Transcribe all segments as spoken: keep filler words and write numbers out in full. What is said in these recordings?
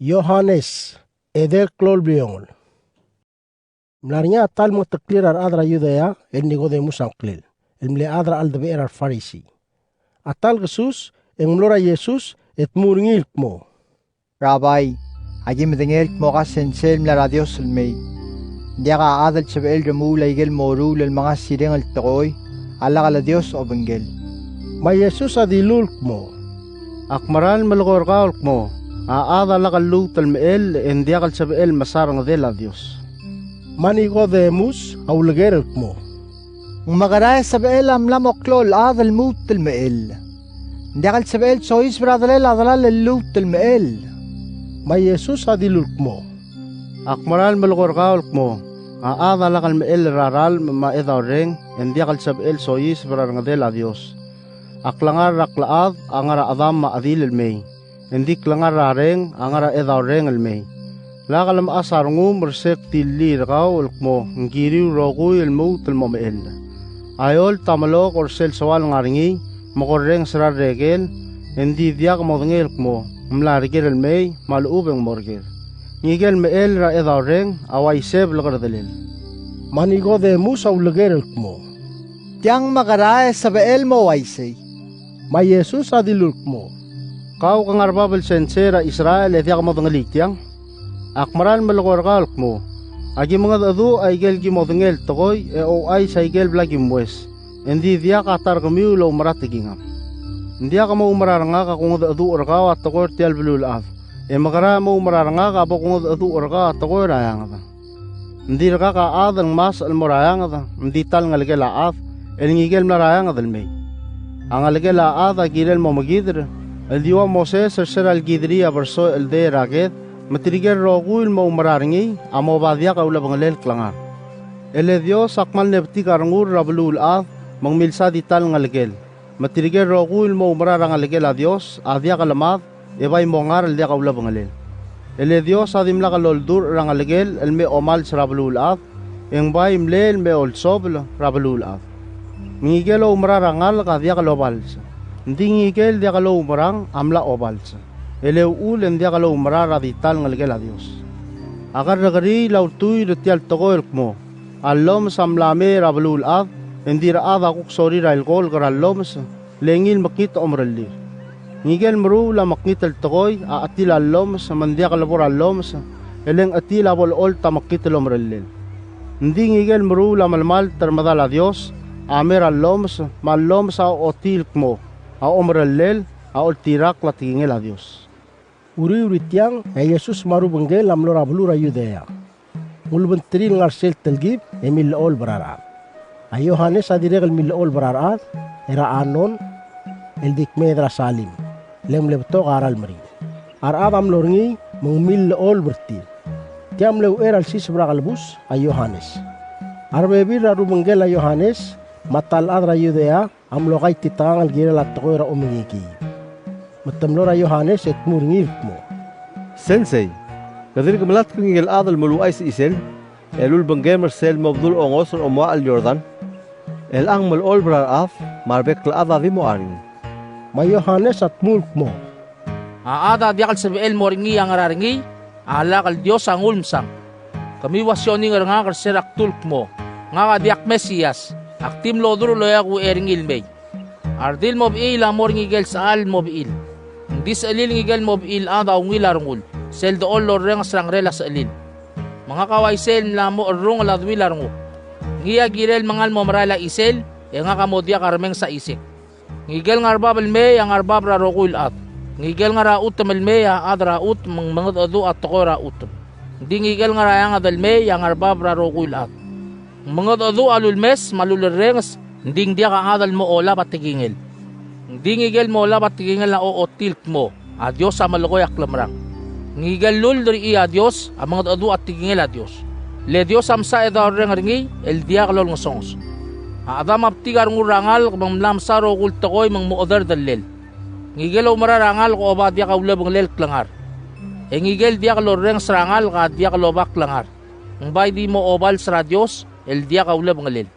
Johanes, edei el klou el bliongel. Ng mla er ngii a ta el mengeteklii er a rechad er a Judea el Nikodemus a ngklel, el mle chad er a cheldebechel er a Farisi. A ta el kesus e ng mlo er a Jesus e dmu er ngii el kmo, Rabai, aki medengei el kmo ka sensei el mla er a Dios el mei. Ng diak a chad el sebechel el remuul a ikel moruul el mengasireng el tekoi a lak el Dios a obengkel. Me a Jesus a dilu el kmo, Ak meral melekoi er kau el kmo, a chad a lak el lmuut el mechell e ng diak el sebechel el mesa a rengedel a Dios. Me a Nikodemus a uleker el kmo, Ng mekera e sebechel a mla mo klou el chad el lmuut el mechell? Ng diak el sebechel el soiseb er a delal a delal el lmuut el mechell. Me a Jesus a dilu el kmo, Ak meral melekoi er kau el kmo, a chad a lak el mechell er a ralm me a chedaol reng, e ng diak el sebechel el soiseb er a rengedel a Dios. A klengar er a klechad a ngar er a chedam me a chedil el mei, e ng di klengar er a reng a ngar er a chedaol reng el mei. Lak lemechas a rengum er se kdilii er kau el kmo ng kiriu el rokui el lmuut el mo mechell. A eolt a melokl er sel soal ngar er ngii, me korrenges er a rekel, e ng di diak modengei el kmo ng mla er ker el mei, me a lechub e ng mo er ker. Ngikel mechell er a chedaol reng a uaisei el blekerdelel. Me a Nikodemus a uleker el kmo, Tiang mekera e sebechel el mo uaisei? Me a Jesus a dilu el kmo, Kau ke ngar er a bab el sensei er a Israel e diak modengelii tiang? Ak meral melekoi er kau el kmo, aki mengedecheduch a ikel ki modengei el tekoi e ouchais a ikel bla ki moues, e ng di diak a ta er kemiu el oumera a tekingam. Ng diak moumera er ngak a kongedecheduch er kau a tekoi er tia el beluulechad, e mekera e moumera er ngak a bo kongedecheduch er kau a tekoi er a eanged? Ng dirkak a chad el ngmasech el mo er a eanged, ng di ta el ngelekel a chad, el ngikel mla er a eanged el mei. A ngelekel a chad a kirel mo mekider, el di ua Moses er se er a lekiderii a bersoech el dei er a ked, me tirkel rokui el moumera er ngii a mo oba diak a ulebengelel el klengar. E le Dios a kmal mle betik a rengul er a beluulechad, me ng milsa di ta el ngelekel. Me tirkel rokui el moumera er a ngelekel a Dios a diak lemad, e bai mo ngar el diak a ulebengelel. E le Dios a dimlak loldurech er a ngelekel el me omals er a beluulechad, e ng bai mlei el me olsobel er a beluulechad. Me ngikel oumera er a ngalek a diak lobals. Ng di ngikel diak loumerang a mla obals. E le uchul e ng diak loumera er a di ta el ngelekel a Dios. A kerrekeriil a ultuil er tia el tekoi el kmo, a llomes a mla mei er a beluulechad, e ng di rechad a kuk sorir a ilkolk er a llomes, le ngii el mekngit a omerellir. Ngikel meruul a mekngit el tekoi a chetil a llomes, me ng diak lebo er a llomes, e le ng chetil a bo lecholt a mekngit el omerellel. Ng di ngikel meruul a melemalt er medal a Dios a mei er a llomes, me a llomes a ochotii el kmo a omerellel a oltirakl a tekingel a Dios. Uriul er tiang, e a Jesus me a rubengkel a mlo er a beluu er a Judea. Ng ulebengterir el ngar sel telkib e millecholb er a rechad. A Johanes a dirrek el millecholb er a rechad er a Anon, el di kmeed er a Salim, le ng mle betok a ralm er ngii. A rechad a mlo er ngii me ng millecholb er tir. Tia mle uchei er a lsiseb er a kelebus a Johanes. A rebebil er a rubengkel a Johanes me a ta el chad er a Judea a mlo kaititekangel el kirel a tekoi er a omengikiid. Me te mlo er a Johanes e dmu er ngii el kmo, Sensei, ke dirk melatk er ngikel chad el muluuchais a chisel, el ulebengkem er sel mo bedul ongos er a omoachel el Jordan? Chelechang me lecholb er a rechad, me a rebek el chad a di mo er ngii. Me a Johanes a dmu el kmo, A chad a diak el sebechel el mo er ngii a ngera er ngii, a lak el Dios a nguu el msang. Kemiu a sioning er ngak er se er a kdu el kmo, ngak a diak Mesias, ak di mlo duruul el oeak uchei er ngii el mei. A redil mo bechiil a mo er ngikel sechal mo bechiil. Ng di sechelil ngikel mo bechiil chad a ungil a rengul, sel dechor el orrenges er a ngerel a sechelil. Me ngak a uaisei el mla mo cherrungel a deuil a renguk. Ngii a kirel mengal mo merael a chisel, e ngak a mo diak a remenges a chisek. Ngikel ngar er a bab el mei a ngar er a bab er a rokui el chad. Ngikel ngar er a chutem el mei a chad er a chutem, me ng mengedecheduch a tekoi er a chutem. Ng di ngikel ngar er a eanged el mei a ngar er a bab er a rokui el chad. Ng mengedecheduch a lulemes me a lulerrenges, ng di ng diak a chad el mo olab a tekingel. Ng di ngikel mo olab a tekingel a ochotii el kmo, a Dios a melekoi a klemerang. Ngikel luld er ngii a Dios a mengedecheduch a tekingel a Dios. Le Dios a msa a chedaol reng er ngii el diak lolengesonges. A Chedam a betik a rengul er a ngalek me ng mla mesa a rokui el tekoi me ng mo chederedellel. Ngikel oumera er a ngalek a oba diak a ulebengelel el klengar. E ngikel diak lorrenges er a ngalek a diak loba klengar. Ng bai di mo obals er a Dios el diak a ulebengelel.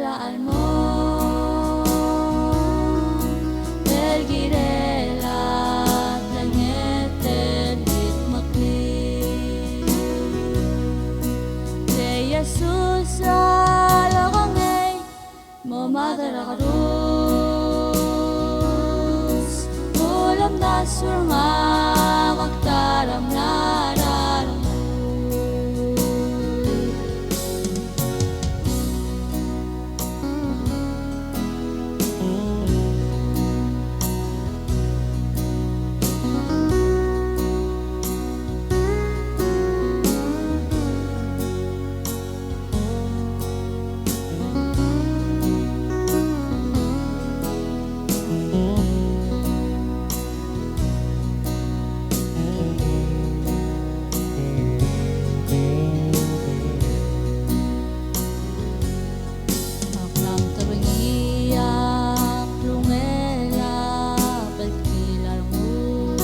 a chelmong el kirel a tengeten kidmeklii. Le Jesus er a lokengei, mo mad er a kerus, ulemdasu er ngak a kuk ta er a mla er a rengul. Ak mla mtebengiak el ungil a belkil a rengul,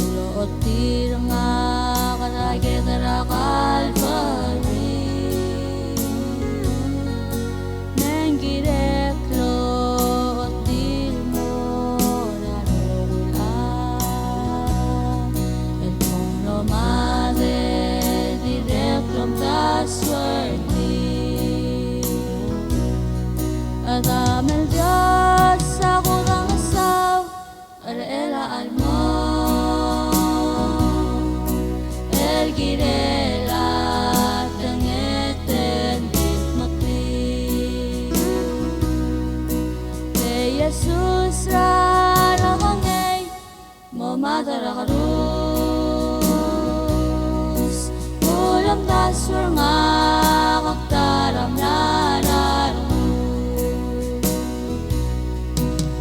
ulecholt er ngak er a ked er a Calvary. Me ng kirek el ochotii el mo er a rokui el chad el kmo ng mlo mad e dirrek el omdasu er tir. Chedam el Dios, a kudengesau er chelecha el chelmong el kirel a tengeten kidmeklii. Le Jesus er a lokengei, mo mad er a kerus, ulemdasu er ngak a kuk ta er a mla er a rengul.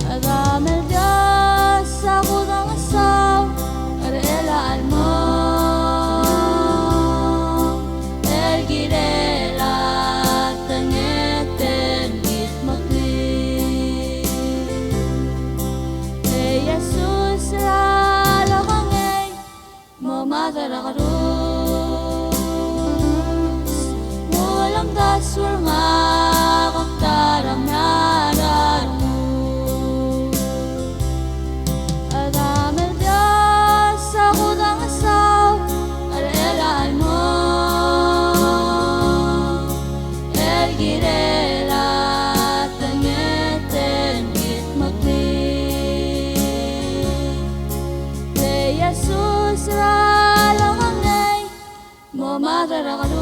Chedam el Dios, a kudengesau er chelecha el chelmong el kirel a tengeten kidmeklii. Le Jesus er a lokengei, mo mad er a kerus, ulemdasu er ngak a kuk ta er a mla er a rengul. Chedam el Dios, a kudengesau er chelecha el chelmong el kirel a tengeten kidmeklii. Le Jesus er a lokengei, mo mad er a kerus,